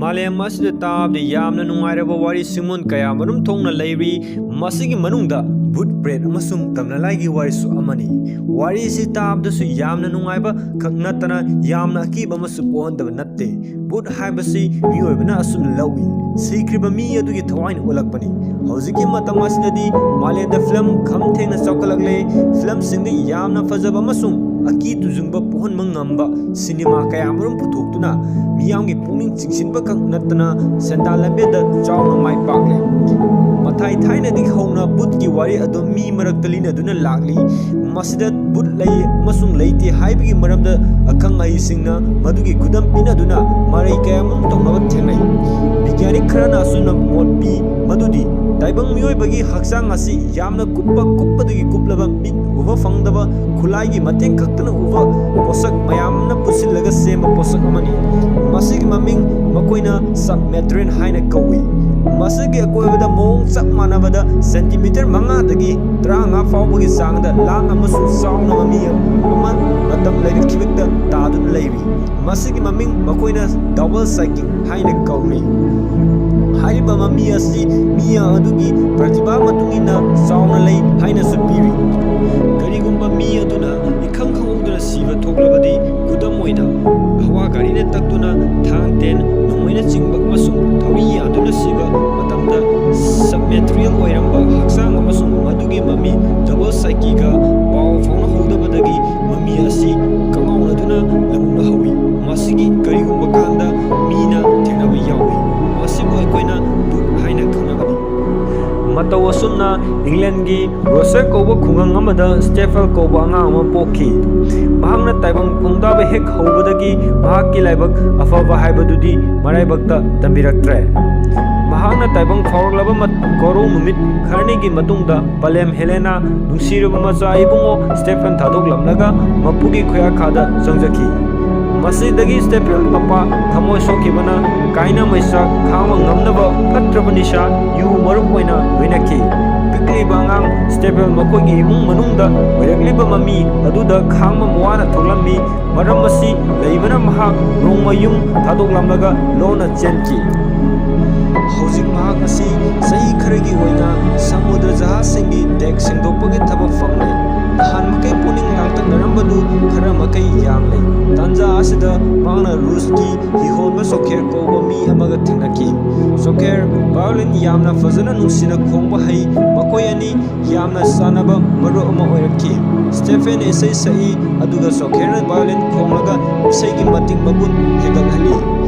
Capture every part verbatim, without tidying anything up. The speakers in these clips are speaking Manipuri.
ꯃꯥꯂꯦꯝ ꯑꯁꯤꯗ ꯇꯥꯕꯗ ꯌꯥꯝꯅ ꯅꯨꯡꯉꯥꯏꯔꯕ ꯋꯥꯔꯤ ꯁꯤꯃꯣꯟ ꯀꯌꯥ ꯃꯔꯨꯝ ꯊꯣꯛꯅ ꯂꯩꯔꯤ꯫ ꯃꯁꯤꯒꯤ ꯃꯅꯨꯡꯗ ꯚꯨꯠ ꯄ꯭ꯔꯦꯠ ꯑꯃꯁꯨꯡ ꯇꯝꯅꯂꯥꯏꯒꯤ ꯋꯥꯔꯤꯁꯨ ꯑꯃꯅꯤ꯫ ꯋꯥꯔꯤ ꯑꯁꯤ ꯇꯥꯕꯗꯁꯨ ꯌꯥꯝꯅ ꯅꯨꯡꯉꯥꯏꯕ ꯈꯛ ꯅꯠꯇꯅ ꯌꯥꯝꯅ ꯑꯀꯤꯕ ꯑꯃꯁꯨ ꯄꯣꯛꯍꯟꯗꯕ ꯅꯠꯇꯦ꯫ ꯚꯨꯠ ꯍꯥꯏꯕꯁꯤ ꯃꯤꯑꯣꯏꯕꯅ ꯑꯁꯨꯝꯅ ꯂꯧꯏ, ꯁꯤꯈ꯭ꯔꯤꯕ ꯃꯤ ꯑꯗꯨꯒꯤ ꯊꯋꯥꯏꯅ ꯑꯣꯜꯂꯛꯄꯅꯤ꯫ ꯍꯧꯖꯤꯛꯀꯤ ꯃꯇꯝ ꯑꯁꯤꯗꯗꯤ ꯃꯥꯂꯦꯝꯗ ꯐꯤꯂꯝ ꯈꯝ ꯊꯦꯡꯅ ꯆꯥꯎꯈꯠꯂꯛꯂꯦ꯫ ꯐꯤꯂꯝꯁꯤꯡꯗ ꯌꯥꯝꯅ ꯐꯖꯕ ꯑꯃꯁꯨꯡ ꯑꯀꯤ ꯇꯨꯖꯨꯡꯕ ꯄꯣꯛꯍꯟꯕ ꯉꯝꯕ ꯁꯤꯅꯦꯃꯥ ꯀꯌꯥ ꯑꯃꯔꯣꯝ ꯄꯨꯊꯣꯛꯇꯨꯅ ꯃꯤꯌꯥꯝꯒꯤ ꯄꯨꯛꯅꯤꯡ ꯆꯤꯡꯁꯤꯟꯕ ꯈꯛ ꯅꯠꯇꯅ ꯁꯦꯟꯗꯥꯟ ꯂꯝꯕꯤꯗ ꯆꯥꯎꯅ ꯃꯥꯏ ꯄꯥꯛꯂꯦ꯫ ꯃꯊꯥꯏ ꯊꯥꯏꯅꯗꯒꯤ ꯍꯧꯅ ꯚꯨꯠꯀꯤ ꯋꯥꯔꯤ ꯑꯗꯨ ꯃꯤ ꯃꯔꯛꯇ ꯂꯤꯅꯗꯨꯅ ꯂꯥꯛꯂꯤ꯫ ꯃꯁꯤꯗ ꯚꯨꯠ ꯂꯩ ꯑꯃꯁꯨꯡ ꯂꯩꯇꯦ ꯍꯥꯏꯕꯒꯤ ꯃꯔꯝꯗ ꯑꯈꯪ ꯑꯍꯩꯁꯤꯡꯅ ꯃꯗꯨꯒꯤ ꯈꯨꯗꯝ ꯄꯤꯅꯗꯨꯅ ꯃꯔꯩ ꯀꯌꯥ ꯑꯃꯔꯣꯝ ꯇꯧꯅꯕ ꯊꯦꯡꯅꯩ꯫ ꯕꯤꯒ꯭ꯌꯥꯅꯤꯛ ꯈꯔꯅ ꯑꯁꯨꯝꯅ ꯃꯣꯠ ꯄꯤ ꯃꯗꯨꯗꯤ ꯇꯥꯏꯕꯪ ꯃꯤꯑꯣꯏꯕꯒꯤ ꯍꯛꯆꯥꯡ ꯑꯁꯤ ꯌꯥꯝꯅ ꯀꯨꯞꯄ, ꯀꯨꯞꯄꯗꯒꯤ ꯀꯨꯞꯂꯕ ꯃꯤꯠ ꯎꯕ ꯐꯪꯗꯕ ꯈꯨꯠꯂꯥꯏꯒꯤ ꯃꯇꯦꯡ ꯈꯛꯇꯅ ꯎꯕ ꯄꯣꯠꯁꯛ ꯃꯌꯥꯝꯅ ꯄꯨꯟꯁꯤꯜꯂꯒ ꯁꯦꯝꯕ ꯄꯣꯠꯁꯛ ꯑꯃꯅꯤ꯫ ꯃꯁꯤꯒꯤ ꯃꯃꯤꯡ ꯃꯈꯣꯏꯅ ꯁꯕꯃꯦꯇ꯭ꯔꯤꯌꯟ ꯍꯥꯏꯅ ꯀꯧꯏ꯫ ꯃꯁꯤꯒꯤ ꯑꯀꯣꯏꯕꯗ ꯃꯑꯣꯡ ꯆꯞ ꯃꯥꯟꯅꯕꯗ ꯁꯦꯟꯇꯤꯃꯤꯇꯔ ꯃꯉꯥꯗꯒꯤ ꯇꯔꯥꯃꯉꯥ ꯐꯥꯎꯕꯒꯤ ꯆꯥꯡꯗ ꯂꯥꯡ ꯑꯃꯁꯨꯡ ꯆꯥꯎꯅ ꯃꯃꯤ ꯑꯃ ꯃꯇꯝ ꯂꯩꯔꯛꯈꯤꯕꯗ ꯇꯥꯗꯨꯅ ꯂꯩꯔꯤ꯫ ꯃꯁꯤꯒꯤ ꯃꯃꯤꯡ ꯃꯈꯣꯏꯅ ꯗꯕꯜ ꯁꯥꯏꯀꯤꯛ ꯍꯥꯏꯅ ꯀꯧꯏ꯫ ꯍꯥꯏꯔꯤꯕ ꯃꯃꯤ ꯑꯁꯤ ꯃꯤ ꯑꯗꯨꯒꯤ ꯄ꯭ꯔꯇꯤꯚꯥ ꯃꯇꯨꯡ ꯏꯟꯅ ꯆꯥꯎꯅ ꯂꯩ ꯍꯥꯏꯅꯁꯨ ꯄꯤꯔꯤ꯫ ꯀꯔꯤꯒꯨꯝꯕ ꯃꯤ ꯑꯗꯨꯅ ꯏꯈꯪ ꯈꯪꯍꯧꯗꯅ ꯁꯤꯕ ꯊꯣꯛꯂꯕꯗꯤ, ꯈꯨꯗꯝ ꯑꯣꯏꯅ, ꯍꯋꯥ ꯒꯥꯔꯤꯅ ꯇꯛꯇꯨꯅ ꯊꯥꯡ, ꯇꯦꯟ, ꯅꯣꯡꯃꯩꯅꯆꯤꯡꯕ ꯑꯃꯁꯨꯡ ꯊꯧꯔꯤ ꯌꯥꯟꯗꯨꯅ ꯁꯤꯕ ꯃꯇꯝꯗ, ꯁꯕꯃꯦꯇ꯭ꯔꯤꯌꯦꯜ ꯑꯣꯏꯔꯝꯕ ꯍꯛꯆꯥꯡ ꯑꯃꯁꯨꯡ ꯃꯗꯨꯒꯤ ꯃꯃꯤ ꯗꯕꯜ ꯁꯥꯏꯀꯤꯒ ꯄꯥꯎ ꯐꯥꯎꯅꯍꯧꯗꯕꯗꯒꯤ ꯃꯃꯤ ꯑꯁꯤ ꯀꯉꯥꯎꯅꯗꯨꯅ ꯂꯃꯨꯛꯅ ꯍꯧꯏ꯫ ꯃꯁꯤꯒꯤ ꯀꯔꯤꯒꯨꯝꯕ ꯀꯥꯟꯗ ꯃꯤꯅ ꯊꯦꯡꯅꯕ ꯌꯥꯎꯏ꯫ ꯃꯁꯤꯕꯨ ꯑꯩꯈꯣꯏꯅ ꯚꯨꯠ ꯍꯥꯏꯅ ꯈꯪꯅꯕꯅꯤ꯫ ꯃꯇꯧ ꯑꯁꯨꯝꯅ ꯏꯪꯂꯦꯟꯒꯤ ꯔꯣꯁꯔ ꯀꯧꯕ ꯈꯨꯡꯒꯪ ꯑꯃꯗ ꯁ꯭ꯇꯦꯐꯦꯜ ꯀꯧꯕ ꯑꯉꯥꯡ ꯑꯃ ꯄꯣꯛꯈꯤ꯫ ꯃꯍꯥꯛꯅ ꯇꯥꯏꯕꯪ ꯈꯣꯡꯗꯥꯕ ꯍꯦꯛ ꯍꯧꯕꯗꯒꯤ ꯃꯍꯥꯛꯀꯤ ꯂꯥꯏꯕꯛ ꯑꯐꯕ ꯍꯥꯏꯕꯗꯨꯗꯤ ꯃꯔꯥꯏꯕꯛꯇ ꯇꯝꯕꯤꯔꯛꯇ꯭ꯔꯦ꯫ ꯃꯍꯥꯛꯅ ꯇꯥꯏꯕꯪ ꯐꯥꯎꯔꯛꯂꯕ ꯃꯠ-, ꯒꯧꯔꯧ ꯅꯨꯃꯤꯠ ꯈꯔꯅꯤꯒꯤ ꯃꯇꯨꯡꯗ ꯄꯂꯦꯝ ꯍꯦꯂꯦꯅꯥ, ꯅꯨꯡꯁꯤꯔꯕ ꯃꯆꯥ ꯏꯕꯨꯡꯉꯣ ꯁ꯭ꯇꯦꯐꯦꯟ ꯊꯥꯗꯣꯛꯂꯝꯂꯒ ꯃꯄꯨꯒꯤ ꯈꯨꯌꯥꯈꯥꯗ ꯆꯪꯖꯈꯤ꯫ ꯃꯁꯤꯗꯒꯤ ꯁ꯭ꯇꯦꯐꯦꯟ ꯃꯄꯥ ꯊꯃꯣꯏ ꯁꯣꯛꯈꯤꯕꯅ ꯀꯥꯏꯅ ꯃꯩꯆꯥꯛ ꯈꯥꯡꯕ ꯉꯝꯅꯕ ꯐꯠꯇ꯭ꯔꯕ ꯅꯤꯁꯥ ꯌꯨ ꯃꯔꯨꯞ ꯑꯣꯏꯅ ꯂꯣꯏꯅꯈꯤ꯫ ꯄꯤꯛꯂꯤꯕ ꯑꯉꯥꯡ ꯁ꯭ꯇꯦꯐꯦꯟ ꯃꯈꯣꯏꯒꯤ ꯏꯃꯨꯡ ꯃꯅꯨꯡꯗ ꯑꯣꯏꯔꯛꯂꯤꯕ ꯃꯃꯤ ꯑꯗꯨꯗ ꯈꯥꯡꯕ ꯋꯥꯅ ꯊꯣꯛꯂꯝꯃꯤ꯫ ꯃꯔꯝ ꯑꯁꯤ ꯂꯩꯕꯅ ꯃꯍꯥꯛ ꯅꯣꯡꯃ ꯌꯨꯝ ꯊꯥꯗꯣꯛꯂꯝꯂꯒ ꯂꯣꯟꯅ ꯆꯦꯟꯈꯤ꯫ ꯍꯧꯖꯤꯛ ꯃꯍꯥꯛ ꯑꯁꯤ ꯆꯍꯤ ꯈꯔꯒꯤ ꯑꯣꯏꯅ ꯁꯃꯨꯗ꯭ꯔ ꯖꯍꯥꯖꯁꯤꯡꯒꯤ ꯗꯦꯛ ꯁꯦꯡꯗꯣꯛꯄꯒꯤ ꯊꯕꯛ ꯐꯪꯂꯦ꯫ ꯅꯍꯥꯟꯃꯈꯩ ꯄꯨꯛꯅꯤꯡ ꯂꯥꯡꯇꯛꯅꯔꯝꯕꯗꯨ ꯈꯔ ꯃꯈꯩ ꯌꯥꯡꯂꯦ꯫ ꯇꯥꯟꯖꯥ ꯑꯁꯤꯗ ꯃꯍꯥꯛꯅ ꯔꯨꯁꯀꯤ ꯍꯤꯍꯣꯟꯕ ꯁꯣꯈꯦꯔ ꯀꯧꯕ ꯃꯤ ꯑꯃꯒ ꯊꯦꯡꯅꯈꯤ꯫ ꯁꯣꯈꯦꯔ ꯚꯥꯌꯣꯂꯤꯟ ꯌꯥꯝꯅ ꯐꯖꯅ ꯅꯨꯡꯁꯤꯅ ꯈꯣꯡꯕ ꯍꯩ꯫ ꯃꯈꯣꯏ ꯑꯅꯤ ꯌꯥꯝꯅ ꯆꯥꯟꯅꯕ ꯃꯔꯨꯞ ꯑꯃ ꯑꯣꯏꯔꯛꯈꯤ꯫ ꯁ꯭ꯇꯦꯐꯦꯟꯅ ꯏꯁꯩ ꯁꯛꯏ, ꯑꯗꯨꯒ ꯁꯣꯈꯦꯔꯅ ꯚꯥꯌꯣꯂꯤꯟ ꯈꯣꯡꯂꯒ ꯏꯁꯩꯒꯤ ꯃꯇꯤꯛ ꯃꯒꯨꯟ ꯍꯦꯟꯒꯠꯍꯜꯂꯤ꯫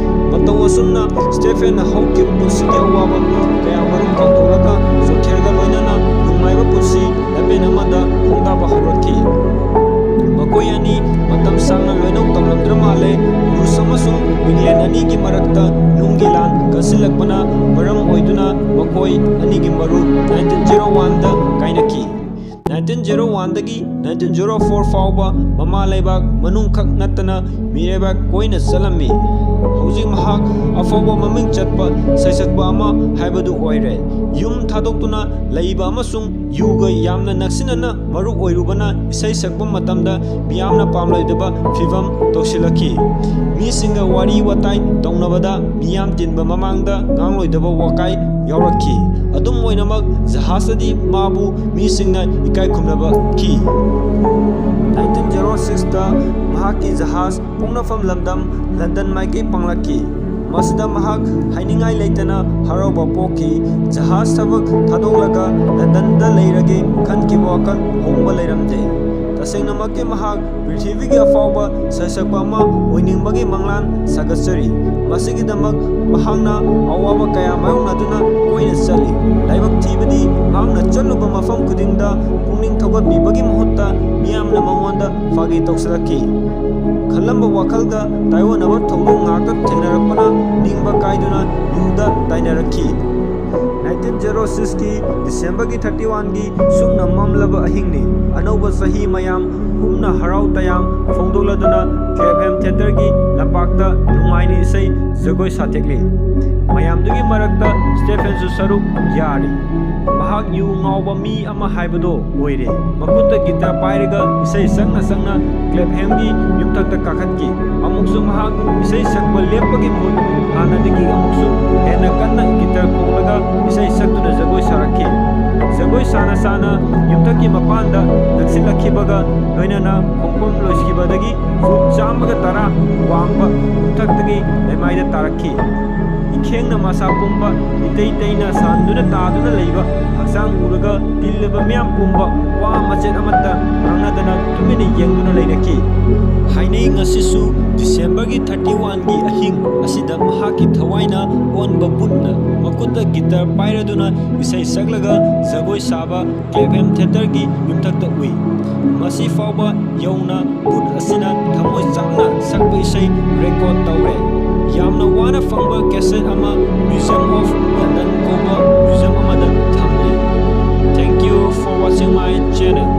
ꯃꯇꯧ ꯑꯁꯨꯝꯅ ꯁ꯭ꯇꯦꯐꯦꯟꯅ ꯍꯧꯈꯤꯕ ꯄꯨꯟꯁꯤꯒꯤ ꯑꯋꯥꯕ ꯀꯌꯥꯃꯔꯨꯝ ꯀꯥꯎꯊꯣꯛꯂꯒ ꯁꯣꯈꯦꯔꯒ ꯂꯣꯏꯅꯅ ꯅꯨꯡꯉꯥꯏꯕ ꯄꯨꯟꯁꯤ ꯂꯝꯕꯦꯟ ꯑꯃꯗ ꯈꯣꯡꯗꯥꯕ ꯍꯧꯔꯛꯈꯤ꯫ ꯃꯈꯣꯏ ꯑꯅꯤ ꯃꯇꯝ ꯁꯥꯡꯅ ꯂꯣꯏꯅꯧ ꯇꯧꯔꯝꯗ꯭ꯔ ꯃꯥꯜꯂꯦ꯫ ꯔꯨꯁ ꯑꯃꯁꯨꯡ ꯏꯪꯂꯦꯟ ꯑꯅꯤꯒꯤ ꯃꯔꯛꯇ ꯅꯨꯡꯒꯤ ꯂꯥꯟ ꯀꯟꯁꯤꯜꯂꯛꯄꯅ ꯃꯔꯝ ꯑꯣꯏꯗꯨꯅ ꯃꯈꯣꯏ ꯑꯅꯤꯒꯤ ꯃꯔꯨꯞ nineteen zero oneꯗ ꯀꯥꯏꯅꯈꯤ꯫ nineteen zero oneꯗꯒꯤ nineteen zero four ꯐꯥꯎꯕ ꯃꯃꯥ ꯂꯩꯕꯥꯛ ꯃꯅꯨꯡꯈꯛ ꯅꯠꯇꯅ ꯃꯤꯔꯩꯕꯥꯛ ꯀꯣꯏꯅ ꯆꯠꯂꯝꯃꯤ꯫ ꯍꯧꯖꯤꯛ ꯃꯍꯥꯛ ꯑꯐꯥꯎꯕ ꯃꯃꯤꯡ ꯆꯠꯄ ꯁꯩꯁꯛꯄ ꯑꯃ ꯍꯥꯏꯕꯗꯨ ꯑꯣꯏꯔꯦ꯫ ꯌꯨꯝ ꯊꯥꯗꯣꯛꯇꯨꯅ ꯂꯩꯕ ꯑꯃꯁꯨꯡ ꯌꯨꯒ ꯌꯥꯝꯅ ꯅꯛꯁꯤꯟꯅꯅ ꯃꯔꯨꯞ ꯑꯣꯏꯔꯨꯕꯅ ꯏꯁꯩ ꯁꯛꯄ ꯃꯇꯝꯗ ꯃꯤꯌꯥꯝꯅ ꯄꯥꯝꯂꯣꯏꯗꯕ ꯐꯤꯚꯝ ꯇꯧꯁꯤꯜꯂꯛꯈꯤ꯫ ꯃꯤꯁꯤꯡꯒ ꯋꯥꯔꯤ ꯋꯥꯇꯥꯏ ꯇꯧꯅꯕꯗ ꯃꯤꯌꯥꯝ ꯇꯤꯟꯕ ꯃꯃꯥꯡꯗ ꯉꯥꯡꯂꯣꯏꯗꯕ ꯋꯥꯀꯥꯏ ꯌꯥꯎꯔꯛꯈꯤ꯫ ꯑꯗꯨꯝ ꯑꯣꯏꯅꯃꯛ, ꯖꯍꯥꯖꯇꯗꯤ ꯃꯥꯕꯨ ꯃꯤꯁꯤꯡꯅ ꯏꯀꯥꯏ ꯈꯨꯝꯅꯕꯈꯤ꯫ nineteen zero sixꯇ ꯃꯍꯥꯛꯀꯤ ꯖꯍꯥꯖ ꯄꯣꯛꯅꯐꯝ ꯂꯝꯗꯝ ꯂꯟꯗꯟ ꯃꯥꯏꯀꯩ ꯄꯥꯡꯂꯛꯈꯤ꯫ ꯃꯁꯤꯗ ꯃꯍꯥꯛ ꯍꯥꯏꯅꯤꯡꯉꯥꯏ ꯂꯩꯇꯅ ꯍꯔꯥꯎꯕ ꯄꯣꯛꯈꯤ꯫ ꯖꯍꯥꯖ ꯊꯕꯛ ꯊꯥꯗꯣꯛꯂꯒ ꯂꯟꯗꯟꯗ ꯂꯩꯔꯒꯦ ꯈꯟꯈꯤꯕ ꯋꯥꯈꯜ ꯍꯣꯡꯕ ꯂꯩꯔꯝꯗꯦ꯫ ꯇꯁꯦꯡꯅꯃꯛꯀꯤ ꯃꯍꯥꯛ ꯄ꯭ꯔꯤꯊꯤꯕꯤꯒꯤ ꯑꯐꯥꯎꯕ ꯁꯩꯁꯛꯄ ꯑꯃ ꯑꯣꯏꯅꯤꯡꯕꯒꯤ ꯃꯪꯂꯥꯟ ꯁꯥꯒꯠꯆꯔꯤ꯫ ꯃꯁꯤꯒꯤꯗꯃꯛ ꯃꯍꯥꯛꯅ ꯑꯋꯥꯕ ꯀꯌꯥ ꯃꯥꯌꯣꯛꯅꯗꯨꯅ ꯀꯣꯏꯅ ꯆꯠꯂꯤ꯫ ꯂꯥꯏꯕꯛ ꯊꯤꯕꯗꯤ, ꯃꯍꯥꯛꯅ ꯆꯠꯂꯨꯕ ꯃꯐꯝ ꯈꯨꯗꯤꯡꯗ ꯄꯨꯛꯅꯤꯡ ꯊꯧꯒꯠꯄꯤꯕꯒꯤ ꯃꯍꯨꯠꯇ ꯃꯤꯌꯥꯝꯅ ꯃꯉꯣꯟꯗ ꯐꯥꯒꯤ ꯇꯧꯁꯤꯜꯂꯛꯈꯤ꯫ ꯈꯜꯂꯝꯕ ꯋꯥꯈꯜꯒ ꯇꯥꯏꯑꯣꯟꯅꯕ ꯊꯧꯗꯣꯛ ꯉꯥꯛꯇ ꯊꯦꯡꯅꯔꯛꯄꯅ ꯅꯤꯡꯕ ꯀꯥꯏꯗꯨꯅ ꯌꯨꯗ ꯇꯥꯏꯅꯔꯛꯈꯤ꯫ nineteen zero sixꯀꯤ Decemberꯒꯤ thirty oneꯒꯤ ꯁꯨꯡꯅ ꯃꯝꯂꯕ ꯑꯍꯤꯡꯅꯤ꯫ ꯑꯅꯧꯕ ꯆꯍꯤ ꯃꯌꯥꯝ ꯄꯨꯝꯅ ꯍꯔꯥꯎ ꯇꯌꯥꯝ ꯐꯣꯡꯗꯣꯛꯂꯗꯨꯅ Clapham Theatreꯒꯤ ꯂꯝꯄꯥꯛ ꯄꯥꯛꯇ ꯅꯨꯡꯉꯥꯏꯅ ꯏꯁꯩ ꯖꯒꯣꯏ ꯁꯥꯊꯦꯛꯂꯤ꯫ ꯃꯌꯥꯝꯗꯨꯒꯤ ꯃꯔꯛꯇ ꯁ꯭ꯇꯦꯐꯦꯟꯁꯨ ꯁꯔꯨꯛ ꯌꯥꯔꯤ꯫ ꯃꯍꯥꯛ ꯌꯨ ꯉꯥꯎꯕ ꯃꯤ ꯑꯃ ꯍꯥꯏꯕꯗꯣ ꯑꯣꯏꯔꯦ꯫ ꯃꯈꯨꯠꯇ ꯒꯤꯇꯔ ꯄꯥꯏꯔꯒ ꯏꯁꯩ ꯁꯛꯅ ꯁꯛꯅ ꯀ꯭ꯂꯦꯞꯍꯦꯝꯒꯤ ꯌꯨꯝꯊꯛꯇ ꯀꯥꯈꯠꯈꯤ꯫ ꯑꯃꯨꯛꯁꯨ ꯃꯍꯥꯛ ꯏꯁꯩ ꯁꯛꯄ ꯂꯦꯞꯄꯒꯤ ꯃꯍꯨꯠ ꯍꯥꯟꯅꯗꯒꯤ ꯑꯃꯨꯛꯁꯨ ꯍꯦꯟꯅ ꯀꯟꯅ ꯒꯤꯇꯔ ꯈꯣꯡꯂꯒ ꯏꯁꯩ ꯁꯛꯇꯨꯅ ꯖꯒꯣꯏ ꯁꯥꯔꯛꯈꯤ꯫ ꯖꯒꯣꯏ ꯁꯥꯅ ꯁꯥꯅ ꯌꯨꯝꯊꯛꯀꯤ ꯃꯄꯥꯟꯗ ꯅꯛꯁꯤꯜꯂꯛꯈꯤꯕꯒ ꯂꯣꯏꯅꯅ ꯈꯣꯡꯐꯝ ꯂꯣꯏꯈꯤꯕꯗꯒꯤ ꯐꯨꯠ ꯆꯥꯝꯃꯒ ꯇꯔꯥ ꯋꯥꯡꯕ ꯌꯨꯝꯊꯛꯇꯒꯤ ꯂꯩꯃꯥꯏꯗ ꯇꯥꯔꯛꯈꯤ꯫ ꯏꯈꯦꯡꯅ ꯃꯁꯥ ꯄꯨꯝꯕ ꯏꯇꯩ ꯇꯩꯅ ꯁꯥꯟꯗꯨꯅ ꯇꯥꯗꯨꯅ ꯂꯩꯕ ꯍꯛꯆꯥꯡ ꯎꯔꯒ ꯇꯤꯜꯂꯕ ꯃꯤꯌꯥꯝ ꯄꯨꯝꯕ ꯋꯥ ꯃꯆꯦꯠ ꯑꯃꯠꯇ ꯉꯥꯡꯅꯗꯅ ꯇꯨꯃꯤꯟꯅ ꯌꯦꯡꯗꯨꯅ ꯂꯩꯔꯛꯈꯤ꯫ ꯍꯥꯏꯅꯩ ꯉꯁꯤꯁꯨ ꯗꯤꯁꯦꯝꯕꯔꯒꯤ ꯊꯥꯔꯇꯤ ꯋꯥꯟꯒꯤ ꯑꯍꯤꯡ ꯑꯁꯤꯗ ꯃꯍꯥꯛꯀꯤ ꯊꯋꯥꯏꯅ ꯑꯣꯟꯕ ꯕꯨꯠꯅ ꯃꯈꯨꯠꯇ ꯒꯤꯇꯔ ꯄꯥꯏꯔꯗꯨꯅ ꯏꯁꯩ ꯁꯛꯂꯒ ꯖꯒꯣꯏ ꯁꯥꯕ ꯀ꯭ꯂꯦꯞꯍꯦꯝ ꯊꯤꯌꯦꯇꯔꯒꯤ ꯌꯨꯝꯊꯛꯇ ꯎꯏ꯫ ꯃꯁꯤ ꯐꯥꯎꯕ ꯌꯧꯅ ꯕꯨꯠ ꯑꯁꯤꯅ ꯊꯃꯣꯏ ꯆꯥꯛꯅ ꯁꯛꯄ ꯏꯁꯩ ꯔꯦꯀꯣꯔꯗ ꯇꯧꯔꯦ꯫ ꯌꯥꯝꯅ ꯋꯥꯅ ꯐꯪꯕ ꯀꯦꯁꯦꯠ ꯑꯃ Museum of London ꯀꯧꯕ ꯃ꯭ꯌꯨꯖꯤꯌꯝ ꯑꯃꯗ ꯊꯝꯂꯤ꯫ Thank you for watching my channel.